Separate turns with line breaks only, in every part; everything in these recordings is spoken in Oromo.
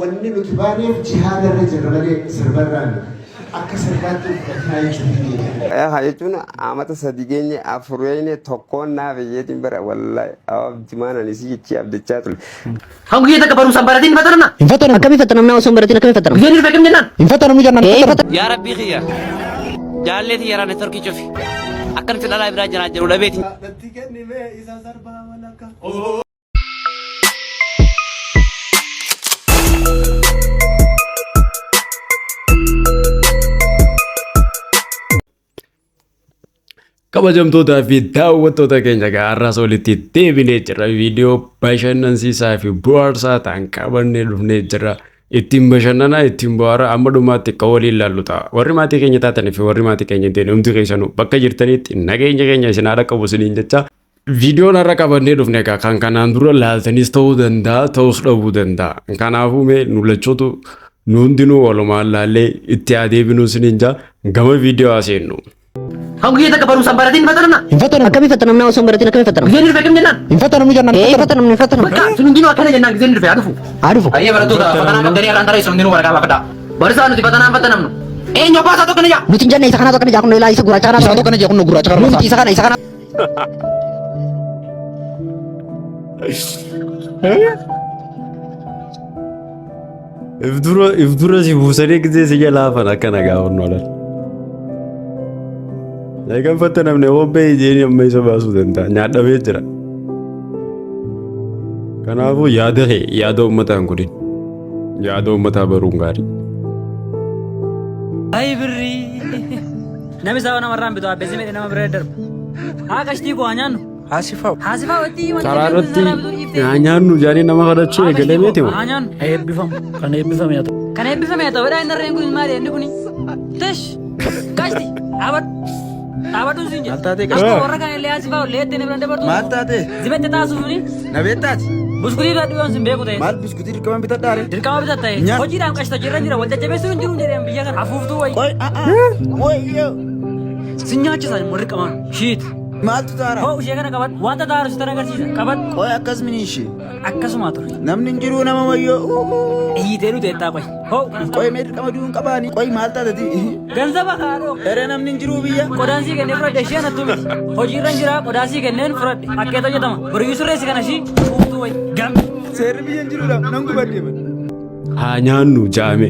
Wanni nuti baaneef jihaada irra jirra malee sirbarraa miti. Akka sirbaatti hin fudhatinaa jechuun hin beekan.
Haa jechuun amata sadi geenye afur geenye tokkoon naaf iyyeetiin bara wallahi abdimaan ani si jechii abdachaa ture.
Kan guyyaa takka barumsaan baratiin fatanamna.
Hin fatanamnu.
Akkamii fatanamnaa osoo hin baratin akkamii fatanamna?
Gizeen dhufe kam jennaan.
Hin fatanamnu jennaan
Ee
hin fatanamnu.
fatanamnu.
Yaa Rabbii kiyya jaallee tiyya irraa networkii cufi akkanatti dhalaa biraa jiraa jiru dhabeeti.
Natti kennime isa sarbaa walakka.
Kabajamtootaa fi daawwattoota keenya egaa har'as walitti deebinee jirra. Viidiyoo bashannansiisaa fi bohaarsaa ta'an qabannee dhufnee jirra. Ittiin bashannanaa, ittiin bohaaraa amma dhumaatti akka waliin ilaallu ta'a. Warri maatii keenya taatanii fi warri maatii keenya hin ta'in hundi keessanuu bakka jirtanitti nageenya keenya isin haadha qabu isiniin jecha. Viidiyoon har'a qabannee dhufne egaa kan kanaan dura laaltanis ta'uu danda'a, ta'us dhabuu danda'a. Kanaafuu mee nu lachuutu nu hundinuu walumaan laallee itti haa deebinuu isiniin jaa gama viidiyoo haa seennu.
Kan guyyaa takka barumsaan baratiin fatanamna.
Hin fatanamnu.
Akkamii fatanamnaa osoo hin baratin akkamii fatanamna?
Gizeen dhufe kam jennaan.
Hin fatanamnu jennaan hin
Ee
fatanamnu.
fatanamnu hin fatanamnu.
Bakka sun hundinuu akkana jennaan gizeen dhufe haa dhufu.
Haa dhufu.
Ayyee barattoota fatanaa qabdanii har'aan tara isin hundinuu waraqaa baafadhaa. Barisaa nuti fatanaan fatanamnu. Eenyu abbaa isaa tokko ni jaa.
Nuti hin jenne isa kanaatu akkana jaa kunoo ilaa isa gurraacha kanaatu.
Isaa tokko na jee kunno gurraacha kana
Nuti
mataa.
isa kana isa kana.
If dura if dura si buusanii gisee si jalaa hafan akkana gaafannu alal. Eegan fattanamne hobbee ijeen amma isa baasuu danda'a. Nyaadhamee jira. Kanaafuu yaada kee yaada uummataa hin godhin. Yaada uummataa baruun gaarii.
Ay birrii. Namni isaa namarraan bitu abbee simee nama bira darba. Haa qashtii koo haa nyaannu.
Haasifaw.
Haasifaa watti wanti
Karaa irratti haa nyaannu jedhanii nama kadhachuu eegalee miti moo?
Haa nyaannu.
Eebbifamu. Kan eebbifame haa ta'u.
Kan eebbifame haa ta'u jedhaa inni harreen kun maali inni kuni. Tesh qashti dhaabadhu. Dhaabadhu siin jedha.
Maal taatee
Akkuma warra kan illee haasifaa ollee itti biraan dabartu.
Maal taatee?
Zibette taasisuuni.
Na beektaati?
Buskutii irraa dhiyoon sin beeku ta'e.
Maal buskutii dirqama bitadhaare?
Dirqama bitatta ta'e.
Nyaata.
Hojiidhaan qashta jirra jira wal jajjabeessuun hin jiru jedheen biyya kana. Afuuftuu wayi.
Qoy a'aa. Wayyoo.
Sin nyaachisan immoo dirqamaan. Shiit.
Maaltu taara?
Hoo ishee kana qabadhu. Wanta taaru sitan agarsiisa. Qabadhu.
Qoy akkas mini ishee.
Akkasuma ture.
Namni hin jiruu nama wayyoo.
Iyyitee dhute ettaa qoy. Hoo kana
Qoy mee dirqama du'uu hin qabaani. Qoy maal taatati?
Ganzaba kaadhoo.
Eree namni hin jiruu biyya.
Qodaan sii kennee fudhadhe ishee anattuu miti. Hojiirra hin jira qodaa sii kenneen fudhadhe. Akkeeta hojjetama. Boriyyuu sirreessi kana ishii fuuftuu wayi. Gam.
Seerri biyya hin jiruudha. Nan gubadhe.
Haa nyaannu jaame.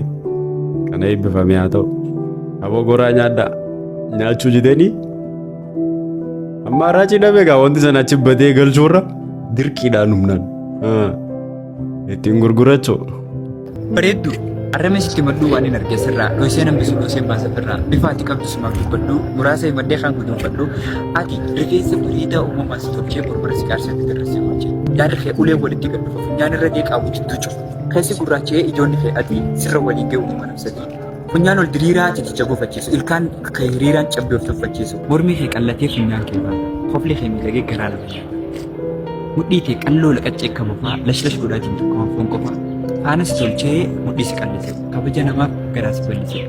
Kana eebbifame haa ta'u. Aboo goraa nyaadhaa. Nyaachuu jedhanii Amma har'aa cidhame egaa wanti sana achi badee galchuurra dirqiidhaan humnaan ittiin gurgurachuu.
Bareeddu arrame sitti himadhuu waan hin arge sirraa dhoysee nambisu dhoysee baasa firraa bifa ati qabdu sumaaf dubbadhu muraasa himadhee kaan guduunfadhu ati rifeensa bareedaa uumamaan si tolchee borbara si qaarsee ati irra si oolchee yaada kee ulee walitti gad dhufa funyaan irra gee qaabu jidduu cufu keessi gurraacha'ee ijoonni kee adii sirra walii ga'u uumama namsadii Funyaan ol diriiraa titicha gufachiisu, ilkaan kee hiriiraan cabbii of tuffachiisu. Mormi kee qallatee funyaan kee baata, kofli kee miidhagee garaa lafa nyaata. Mudhii tee qalloo laqaccee akka bofaa, lashlash godhaa deemtu akkuma foon qofaa. Faana si tolchee mudhii si qallise, kabaja namaaf garaa si bal'ise.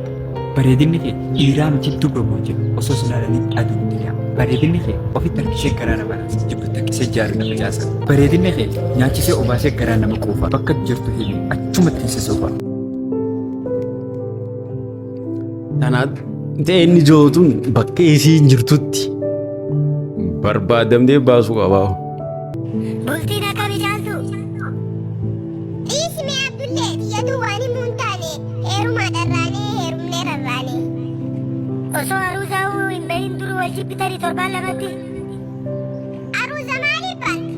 Bareedinni kee dhiiraa miti dubra booji'a, osoo si laalanii aduun diri'a. Bareedinni kee ofitti harkisee garaa nama raasa, jibbutti harkisee jaalala facaasa. Bareedinni kee nyaachisee obaasee garaa nama quufa, bakka jirtu himi achumatti si suufa.
Tanaaf ta'e inni jootuun bakka isiin jirtutti barbaadamtee baasuu qabaa.
Bultiin akkami caaltu? Dhiisi mee Abdullee biyyatu waan himuu hin taane heerumaa dharraanee heerumnee rarraane. Osoo aruuzaa'uu hin bahin dur wal jibbitanii torbaan lamatti. Aruuza maaliif baanta?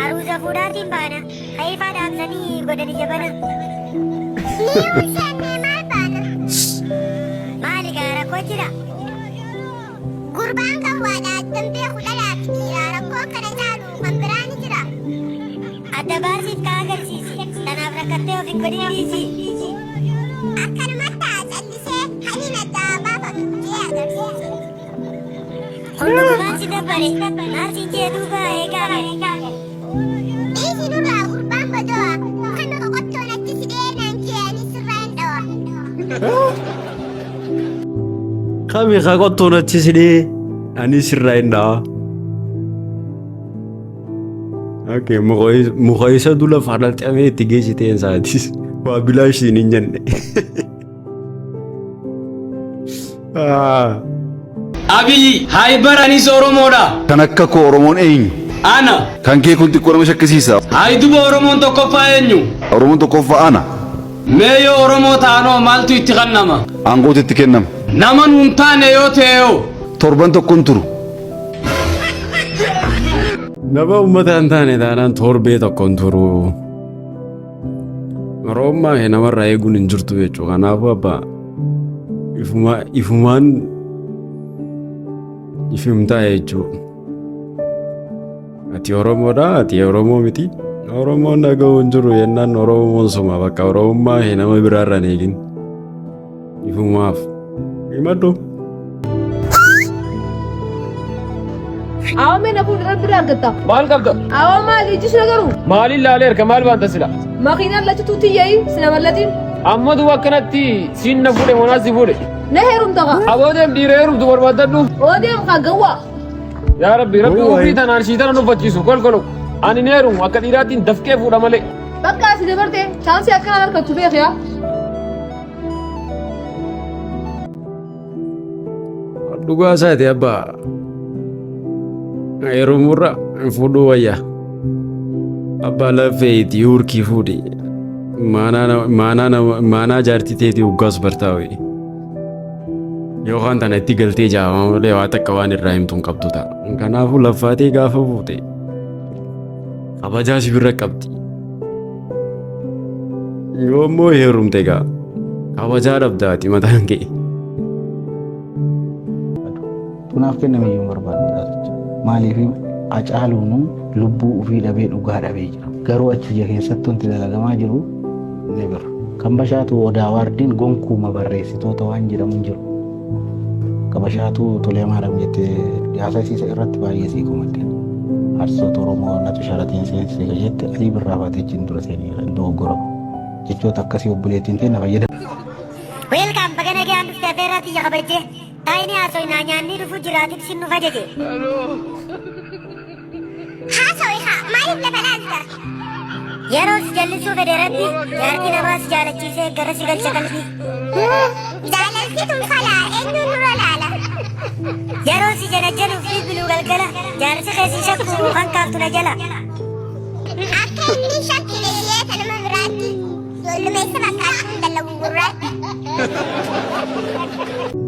Aruuza fuudhaatiin baana. Kayifaa dhaamsanii godhani jabana. Mi'uun seennee maal baana? Maali gaa rakkoo jira? Gurbaan gawwaadha attam beeku dhalaa fi dhiiraa rakkoo kana caalu kan biraa ni jira. Adda baasiif kaa agarsiisi. Tanaaf rakkattee of hin godhin dhiisi. Akkanumatti haa callisee haniin adda haa baafatu jee agarsiise. Kun dhugumaan si dabbare. Maal siin jee duuba eegaa gare. Dhiisi nurraa gurbaan bado'a. Kan qoqqottoon achi si dhee naan jee ani sirraa hin dhawa.
Kami ka qottoon achi si dhee ani sirraa hin dhawa. Okay, muka isa dula fadhalxamee itti geessiteen isaatis waa bilaash siin hin jenne.
Abiyyi haybar anis Oromoodha.
Kan akka koo Oromoon eenyu?
Ana.
Kan kee kun xiqqoo nama shakkisiisa.
Hay duba Oromoon tokkoffaa eenyu?
Oromoon tokkoffaa ana.
Mee yoo Oromoo taanoo maaltu itti kennama?
Aangootu itti kennama.
Nama nuun taane yoo ta'e hoo?
Torban tokkoon turu.
Nama uummata hin taane taanaan torbee tokkoon turu. Oromummaa kee namarraa eeguun hin jirtu jechuudha. Kanaafuu abbaa ifumaan ifimtaa jechuudha. Ati Oromoodha, ati Oromoo miti. Oromoon dhaga'uu hin jiru jennaan Oromoon suma bakka Oromummaa kee nama biraarraa hin eegin. Ifumaaf. Himadhu.
Awwa mee na fuuldura bira argatta.
Maal qabda?
Awwa maali ijji sina garuu?
Maaliin laalee harka maal baanta sila?
Makiinaan lachituu tiyyayi sina mallatiin.
Amma duuba akkanatti siin na fuudhe monaa si fuudhe.
Na heerumta kaa.
Aboo deem dhiira heerumtu barbaaddadhu.
Oo deem kaa gawwaa.
Yaa Rabbi Rabbi
Gowwaa.
umrii tanaan shii tana nuffachiisu kolkolu. Ani ni heerumu akka dhiiraattiin dafqee fuudha malee.
Bakka asi dabarte chaansii akkanaan argattu beekiyaa.
Dhugaa isaati abbaa. Heerumurra fuudhuu wayya. Abbaa lafeeti hurkii fuudhi. Maanaa jaartii teetii hoggaas bartaa wayi. Yookaan tana itti galtee jaama malee waa takka waan irraa himtu hin qabdu ta'a. Kanaafuu laffaatee gaafa fuute kabajaa si bira qabdi. Yoo immoo heerumte egaa kabajaa dhabdaati mataan kee.
Tunaaf kenname iyyuu hin barbaadu badhaasicha. Maaliif Hacaaluun lubbuu ofii dhabee dhugaa dhabee jira. Garuu achi ija keessatti wanti dalagamaa jiru ni bira. Kan Bashaatu Odaa Waardiin gonkuuma barreessitoota waan jedhamu hin jiru. Kan Bashaatu Tolee Maaram jettee dhiyaasa isiisa irratti baay'ee sii komadde. Artistoota Oromoo natu sharateen seensise kan jette Alii Birraa baatee achiin dura seenee dogoggora. Jechoota akkasii obboleettiin teenna fayyadamu.
Welcome baga nagaan dhufte afeerraa tiyya kabajjee. Taayini haasoynaa nyaannii dhufu jira tibsin nuuf ajaje. Haasoyi haa maaliif lafa laalta? Yeroo si jallisuu fedhe rabbi jaartii namaa si jaalachiisee gara si galcha qalbii. Jaalalti tun falaa eenyuun nurra laala? Yeroo si janajjanuuf bilbiluu galgala jaarsi kee si shakku kan kaaftu na jala. Akka inni shakkine hiyyeessa nama biraatti ijoolluma isa fakkaattuun dalagu gurraatti.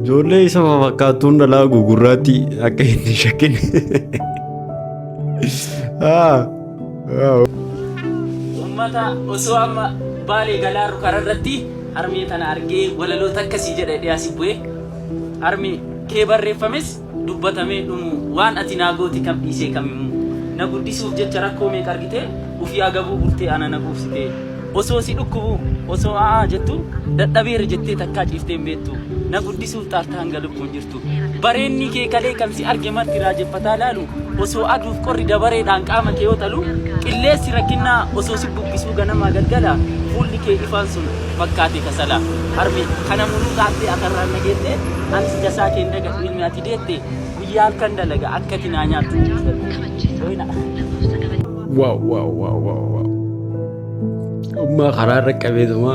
Ijoollee isa fakkaattuun dhalaa gugurraatti akka inni shakkine. Ah, wow.
Uummata osoo amma Baalee galaarru karaa irratti harmee tana argee walaloota akkasii jedha dhiyaasi bu'ee harmee kee barreeffames dubbatamee dhumu waan ati naa gooti kam dhiisee kam himu na guddisuuf jecha rakkoo meeqa argitee ufii agabuu bultee ana na quubsitee osoo si dhukkubuu osoo a'aa jettu dadhabeera jettee takkaa ciiftee hin beektu na guddisuuf xaarta hanga lubbuun jirtu bareenni kee kalee kan si arge marti raajeffataa laalu osoo aduuf qorri dabareedhaan qaama kee yoo xalu qilleessi rakkinnaa osoo si bubbisuu ganamaa galgala fuulli kee ifaan sun fakkaate kasala harme kana muluu xaartee akarraan na geette anis jasaa kee hin dagadhu ilmi ati deette guyyaa halkan dalaga akka ati naa nyaattu.
Wow wow wow wow wow. Ummaa karaa irra qabeetuma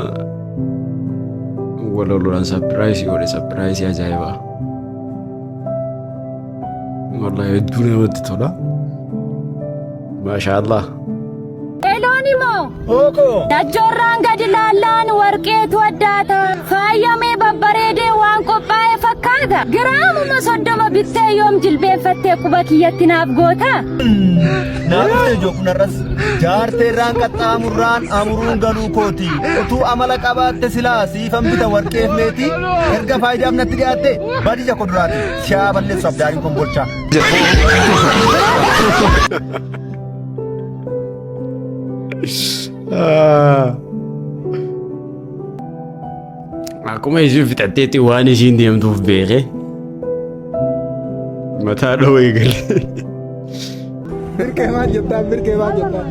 waloluudhaan surprise godhe surprise ajaa'ibaa. Wallahi hedduu namatti tola. Maashaallah.
Eloon moo? Dajjoorraan gadi laallaan warqeetu addaata. Faayamee babbareedee waan qophaa'e fakkaata. Giraamuma 30 bittee yoom jilbeenfattee quba kiyyatti naaf goota?
Naa dhufte ijoo kun har'as jaartee irraan qaxxaamurraan amuruun galuu kooti. Utuu amala qabaatte silaa siifan bita warqeef meetii erga faayidaaf natti dhiyaatte badija kuduraati. Siyaa balleessu abdaariin kombolchaa.
Akkuma isiin fixatteetti waan isiin deemtuuf beekee mataa dhawee galee.
Birkee maal jettaan? Birkee maal jettaan?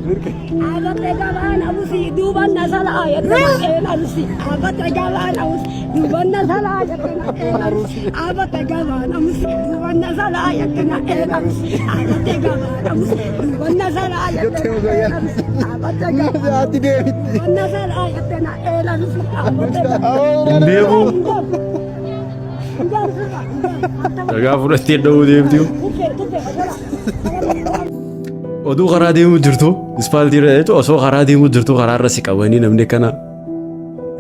Birkee.
Abatte gabaan abusi duuban na salaa jettee een arusi. Abatte gabaan abusi duuban na salaa jettee een arusi. Abatte gabaan abusi duuban na salaa jettee een arusi. Abatte gabaan abusi duuban na salaa jettee een arusi. Abatte gabaan
Ati deebitti.
duuban na salaa jettee een arusi. Abatte
Hin beeku. Dhagaa fudhattee dha'uu deemti. Oduu karaa deemuu jirtu ispaaltii irra jechuun osoo karaa deemuu jirtu karaa irra si qabanii namni akkana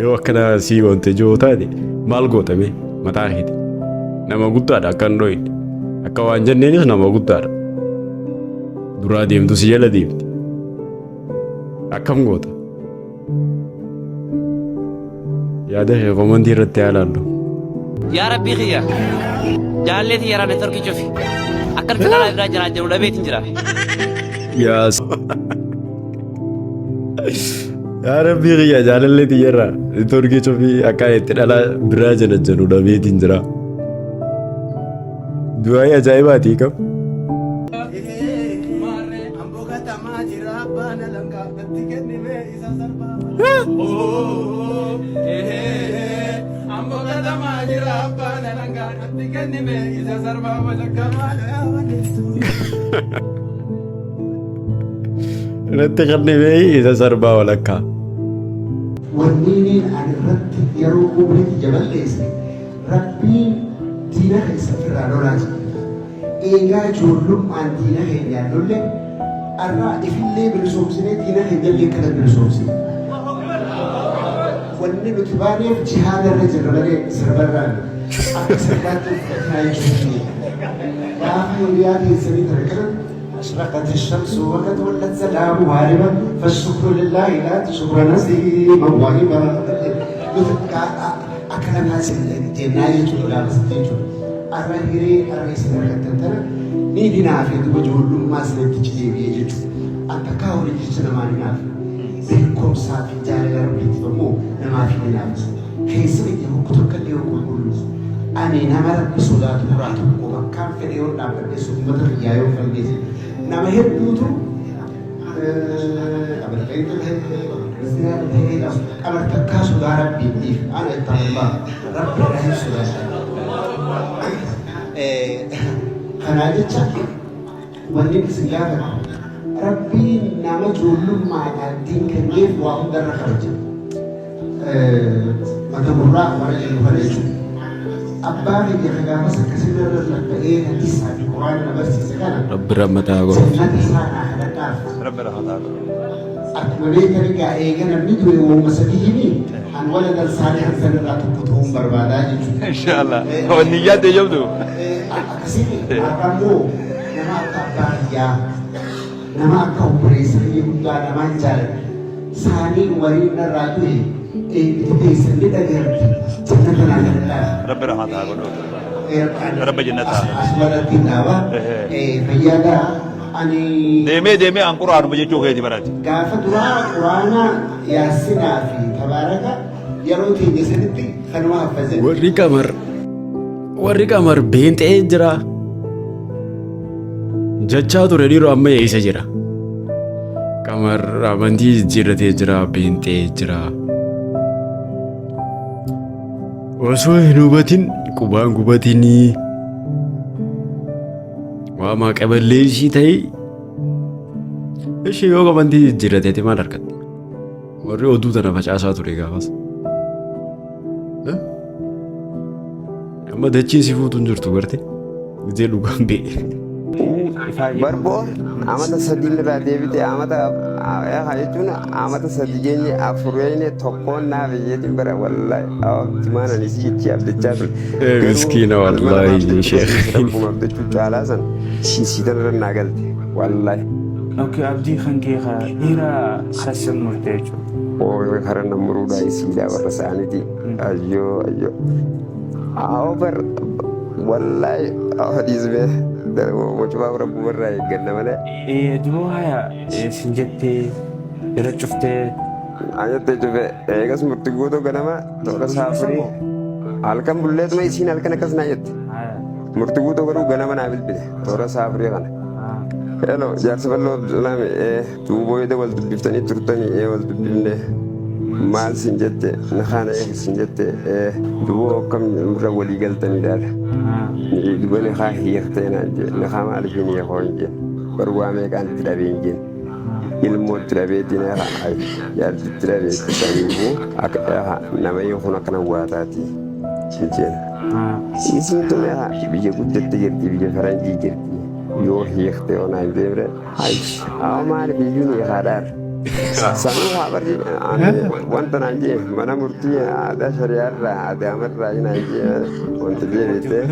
yoo akkana si wante jiru taate maal gootame mataa keeti. Nama guddaadha akka hin dhoyne. Akka waan jenneenis nama guddaadha. Duraa deemtu si jala deemti. Akkam goota? Yaada kee komantii irratti haa ilaallu.
Yaa Rabbii kiyya jaalallee tiyya irraa networkii cufi akkan itti dhalaa biraa jiraa jiru dhabeetiin jira.
Yaa Yaa Rabbii kiyya jaalallee tiyya irraa networkii cufii akka itti dhalaa biraa jala jedhu dhabeetiin jira. Du'aa'ii ajaa'ibaati kam. Natti kennime isa sarbaa walakkaa.
Wanniiniin ani irratti yeroo umrii tiyya balleesse Rabbiin diina keessa ofirraa lolaa jedhe. Eegaa ijoollummaan diina keenyaan lolle arra ifillee bilisoomsinee diina keenyallee akkana bilisoomsine. Wanni nuti baaneef jihaada irra jirra malee sirbarraa miti. Akka sirbaatti hin fudhatinaa jechuun gaafa hiriyaa teessanii tana kana أشرقت الشمس وقد ولت سلام هاربا فالشكر لله لا شكر نسيما وهبا akkana jennaa jechuudha gaafas jechuudha. Arra hiree arra isin argattan tana ni dinaafe duba ijoollummaa isinitti deebi'ee jechuudha. Akka kaa horii jecha namaa ni naafe. Beekumsaa fi jaalala rabbiitiif ammoo namaaf hin naafe. Keessa biyya hokku tokko illee qulqullu. Ani nama rabbi sodaatu irraa tokko bakkaan fedhe yoo dhaabbadhe uummata biyyaa yoo falmeesse nama hedduutu amantaa ta'e kiristiyaana ta'e amantaa sodaa rabbiitiif ana itti amantaa rabbi irraa hin sodaata. Kanaa jecha wanni isin gaafatu rabbiin nama ijoollummaadhaan diin kenneef waa hundarra kabaja. Mata gurraa warra jennu kana jechuudha. Abbaa keenya kan gaafas akkasii irra labba'ee hadiisaa fi quraana na barsiise kana
Rabbi rahmataa godhu.
Jannata isaa naa kadhadhaaf.
Rabbi rahmataa godhu.
Akkuma beektan egaa eega namni du'e uumama sadiini an waladan saalihan sanirraa tokko ta'uun barbaadaa jechuudha.
Inshallah. Wanni yaadde jabdu.
Akkasiin har'ammoo nama akka abbaa kiyyaa nama akka obboleessa kiyya guddaa namaan jaaladha. Saaniin wariin narraa du'e eebbiti teessan ni dhageerti jannata naa kadhadhaaf.
Rabbi rahmataa godhu. Rabbi jannataa.
Asumarratti dhaaba. Fayyaadhaa ani.
Deemee deemee an quraanuma jechuu keeti barati.
Gaafa duraa quraana yaasinaa fi tabaaraka yeroo teenya sanitti kanuma haffazan.
Warri qamar beenxee jira. Jechaa ture dhiiroo amma eessa jira? Qamar amantii jijjiirratee jira, beenxee jira. Osoo hin hubatin qubaan gubatinii waa maaqa balleessii ta'e ishee yoo amantii jijjiirrateeti maal argatte? Warri oduu tana facaasaa ture gaafas. Amma dachiin si fuutu hin jirtu garte. Gizee dhugaan be'e.
Barboo amata 3 irraa deebite amata jechuun amata 3 geenye 4 geenye tokkoon naaf iyyeetiin bara wallahi abdimaan ani si jechi abdachaa ture.
Miskiina wallahi sheekh.
Rabbuma abdachuu caalaa san siisiitan irra naa galte wallahi.
Okay, abdii kan kee ka dhiira sassan murtee jechuudha.
Oo kara namuruudhaa isiidhaa warra isaaniiti. Ayyoo ayyoo. Haa bar wallahi hadiismee mucaa rabbuma irraa eegganna malee.
Duboo haya sin jettee irra cuftee.
Ajatte cufe eegas murtii guutuu ganama toora saafurii halkan bulleetuma isiin halkan akkas naa jette. Murtii guutuu garuu ganama naa bilbile toora saafurii kana. Hello, jaarsa bal'oo Abdusalaam, duuboo wal dubbiftanii turtanii, wal dubbifne. Maal sin jette? Nakaana eegi sin jette? Duboo akkam irra walii galtanii dhaala. Duba nikaa hiiktee naan jee. Nikaa maaliif hin hiikoo hin jeen. Bar waa meeqaan itti dhabee hin jeen. Ilmoo itti dhabeetiin jaarti itti dhabeetti saniifuu akka nama hiikuun akkana waa taati hin jeen. Isiin tun biyya guddatte jirti, biyya faranjii jirti. Yoo hiikte yoo naan deemre, hay maaliif iyyuu ni hiikaadhaar. Sanuu haa barri wanta naan jee mana murtii aadaa shari'aa irraa adaamarraa naan jee wanta jee beektee.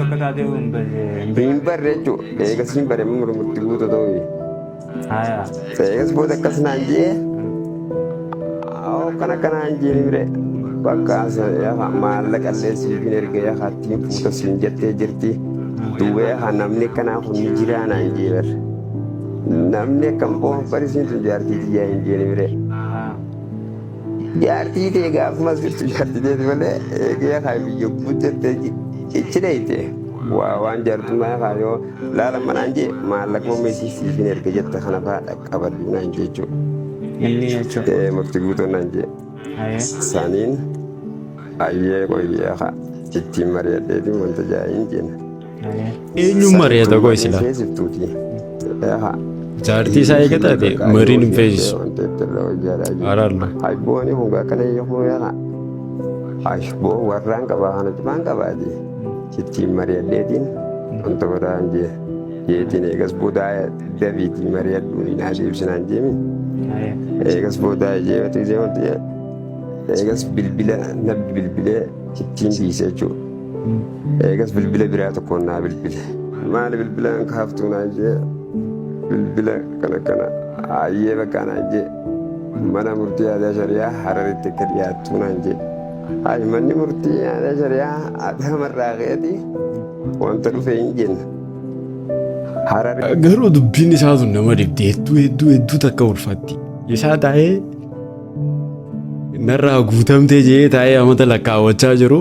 Hin barre jechuudha. Eegas hin bare murtii guutuu ta'uu. Eegas booda akkas naan jee kana kanaan jee ni bire. Bakka maallaqa illee siifin erga yaa ittiin fuuta siin jettee jirti. Duuba yaa namni akkanaa kun ni jiraa naan jee bare. Namni akkam boo barisiin tun jaartii tiyyaa hin jeeni bire. Jaartii tee gaafumas jirtu jaartii teeti malee eegee haa biyya guddattee ichi dheeyte. Waa waan jaartummaa haa yoo laala manaan jee maallaquma meesii siifin erga jette kana fa'aa dhaqqabadhu naan jee jechuudha.
Inni jechuudha.
Murtii guutuu naan jee. Saniin ayyee qoyyee haa ittiin mari'adheetiin wanta jaa'iin jenna.
Eenyuun mari'ata qoy silaa?
Feesiftuuti.
Jaartii isaa eega taate mariin hin feesisu. Araarra.
Haybooni kun akkana yoo yaala. Hayboo warraan qabaa kana cufaan qabaati. Ittiin mari'adheetiin wanta godhaan jee. Jeetiin eegas booda dafiitii mari'adhuun naa deebisinaan jeemi. Eegas booda jeematu jeematu jee. Eegas bilbila na bilbilee ittiin dhiise jechuudha. Eegas bilbila biraa tokkoon naa bilbile. Maali bilbilaan kaaftuu naan jee, bilbila kana kana ayyee bakka naan jee, mana murtii aadaa shari'aa Hararitti akka dhiyaattuu naan jee. Hayi manni murtii aadaa shari'aa aadaa marraa keeti wanta dhufe hin jenna. Harar.
Garuu dubbiin isaa tun nama dhibdi, hedduu hedduu hedduu takka ulfaatti. Isaa taa'ee narraa guutamtee jee taa'ee amata lakkaawwachaa jiru.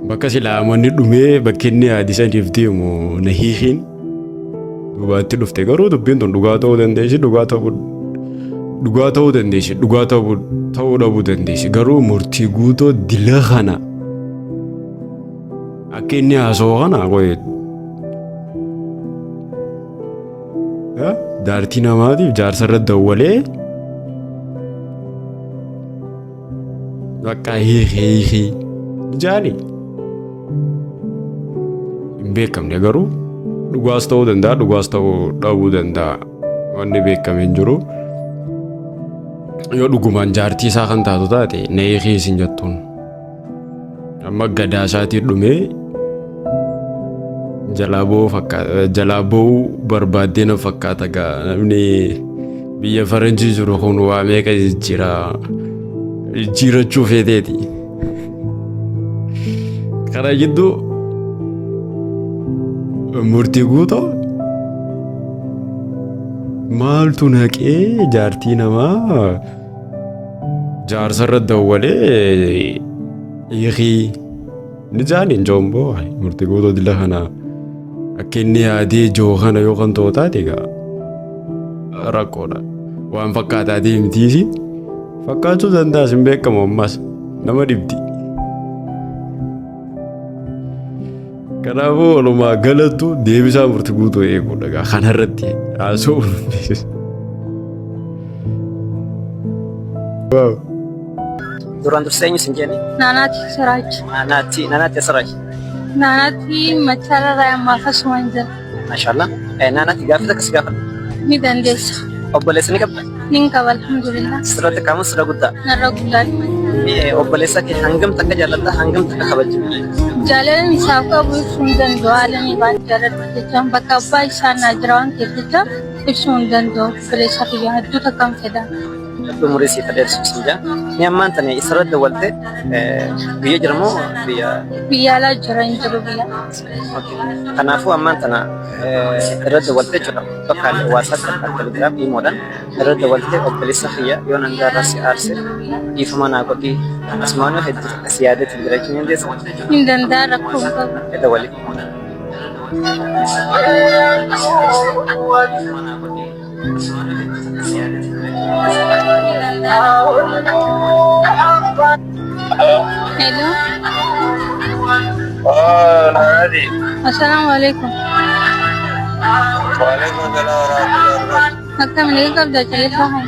Bakka silaa amanni dhumee bakki inni yaadisaniif deemu na hiikiin duubaatti dhufte. Garuu dubbiin tun dhugaa ta'uu dandeessi, dhugaa ta'uu dandeessi, dhugaa ta'uu dhabuu dandeessi. Garuu murtii guutoo dila kana akka inni haasa'u kana qoye jaartii namaatiif jaarsa irra dawwalee bakka hiiki hiiki jaali hin beekamne. Garuu dhugaas ta'uu danda'a, dhugaas ta'uu dhabuu danda'a, wanni beekame hin jiru. Yoo dhugumaan jaartii isaa kan taatu taate na hiikii isin jettuun amma gadaa isaatii dhumee jalaa ba'uu fakkaata, jalaa ba'uu barbaaddee na fakkaata. Gaa namni biyya faranjii jiru kun waa meeqa jijjiira jijjiirachuu feeteeti. Kana gidduu murtii guutoo maaltu naqee jaartii namaa jaarsarra dawwalee hiikii ni jaaniin joomboo? Murtii guutoo dila kana akka inni yaadee joo kana yoo kan ta'u taate egaa rakkoodha. Waan fakkaataatii mitiisi fakkaachuu danda'as hin beekamu, ammas nama dhibdi. Kanaafuu walumaa galattu deebisaa murtii guutuu eeguudha egaa kanarratti haasa'uu dandeessu.
Duraan dursee eenyu sin jenne?
Naanaati Siraaj.
Naanaatti, Naanaatti Siraaj.
Naanaatti Machaara irraa ammaaf asumaan jira.
Maashaallah. Naanaatti gaaffii takka si gaafadha.
Ni dandeessa.
Obboleessa ni qabda?
Nin qaba, alhamdulillah.
Sirra xiqqaa moo sirra guddaa?
Narra guddaa.
Obboleessa kee hangam takka jaallatta, hangam takka kabajja?
Jaalalli isaaf qabu ibsuu hin danda'u. Haala ni waan jaaladhu jechaan bakka abbaa isaa naa jira waan ta'eef jecha ibsuu hin danda'u. Obboleessa kiyya hedduu takkaan fedha.
Rabbi umurii siif haa dheeressu sin jaa. Ni ammaan tana isarra dawwalte, biyya jira moo biyya?
Biyya alaa jira, hin jiru biyya.
Kanaafuu ammaan tana irra dawwalte jechuudha. Bakka WhatsApp, akka Telegram, imoodhaan irra dawwalte, obboleessa kiyya yoo nan gaarraa si aarse dhiifama naa godhii, asumaanuu hedduu takka si yaadeetiin jira jechuun dandeessa.
Hin danda'a, rakkoo hin qabu.
Dawwali.
Hello. Assalaamu alaikum. Akkam nagaa qabda Caleessaa haa?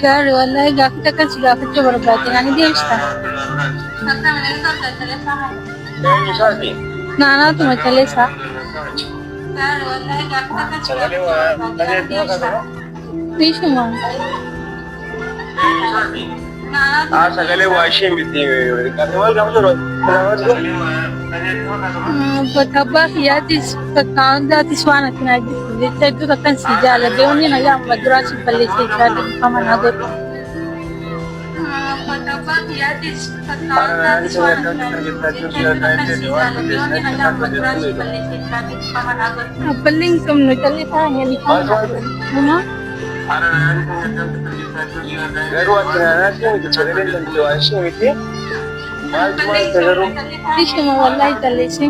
Gaarii wallahi gaaffii takkan si gaafachuu barbaade naan deebista. Naanaatuma Caleessaa. Dhiisuma.
Sagalee waa ishee miti.
Bakka abbaa kiyyaatis bakka hundaatis waan ati naa jirtu jecha hedduu takkan si jaaladhe onni nagaa amma duraa si balleessee jiraate dhiifama naa godhu. Bakka abbaa kiyyaatis bakka hundaatis waan ati naa jirtu jecha hedduu takkan si jaaladhe onni nagaa amma duraa si balleessee jiraate dhiifama naa godhu. Abballee hin qabnu callee taa'anii dhiifama naa godhu.
Garuu ati naannoo miti sagaleen danda'u waa ishee miti. Maaltu maal garuu?
Ishuma wallahi calleessi.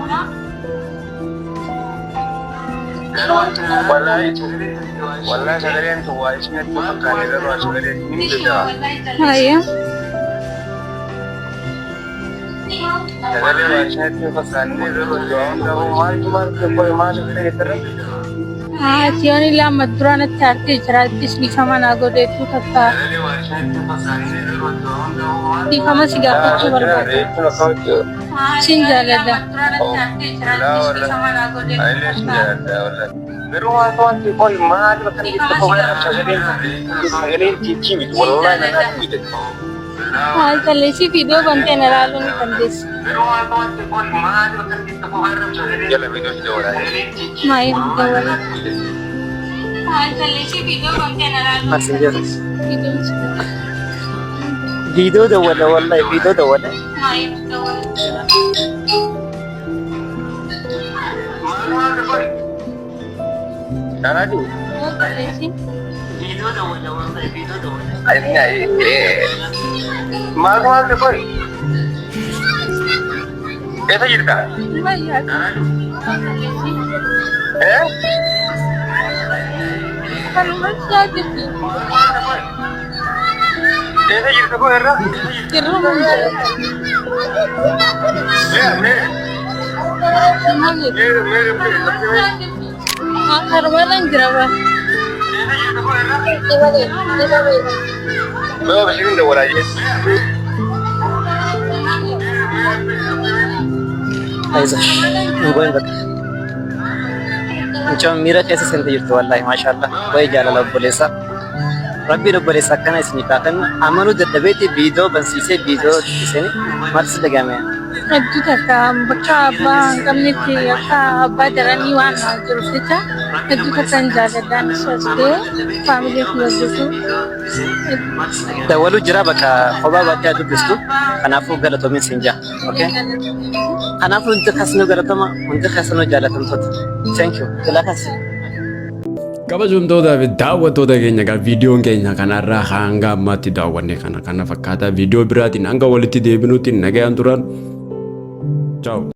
Wallahi wallahi sagaleen tun waa ishee natti fakkaate garuu ati sagaleen hin danda'a.
Hayya.
Sagalee waa ishee natti fakkaate garuu maaltu maaltu maal ta'e?
Ati yoon illee amma duraa natti aartee jiraattis dhiifama naa godheetu takka dhiifama si gaafachuu barbaada. Sin jaaladha.
Garuu waan wanti qoy maal bakka inni itti qofa sagaleen sagaleen tiitii miti wallahi nanaatti miti.
Haal calleessii viidiyoo bantee na ilaaluu ni dandeessa.
Jala viidiyoo si dawwalaa.
Maayii dawwala. Haal calleessii viidiyoo bantee na ilaaluu ni
Asin jira.
dandeessa. Viidiyoon si dawwala.
Viidiyoo dawwala wallahi viidiyoo dawwala.
Maayii dawwala.
Nanaati.
Haal calleessii.
Maal maal qoy? Eessa jirta? Eh?
Kanuma isaa jirti.
Eessa jirta koo irra?
Jirruma jira.
Mee mee mee mee mee.
Harmarra hin jira ba.
Mee bishiin dawwalaa jee.
Ayzosh. Hin goyin bakka. Mucaan miira keessa seente jirtu wallahi maashaallah. Waa'ee jaalala obboleessaa. Rabbiin obboleessa akkana isiniif haa kennu. Amanuu dadhabeeti viidiyoo bansiisee viidiyoo dubbisanii maaltu si dhagahame?
Hedduu takka bakka abbaa hin qabnetti akka abbaa daranii waan jiruuf jecha hedduu takka hin jaalladhaan isas ta'e faamilii kiyya guutuu.
Dawwaluu jira bakka kophaa baatee haa dubbistu. Kanaafuu galatoomin siin jaa. Okay? Kanaafuu hundi keessanuu galatoma, hundi keessanuu jaalatamtoota. Thank you. Galatas.
Kabajamtootaa fi daawwattoota keenya egaa viidiyoon keenya kanarraa hanga ammaatti daawwanne kana kana fakkaata viidiyoo biraatiin hanga walitti deebinutti nagayaan turan. Ciao.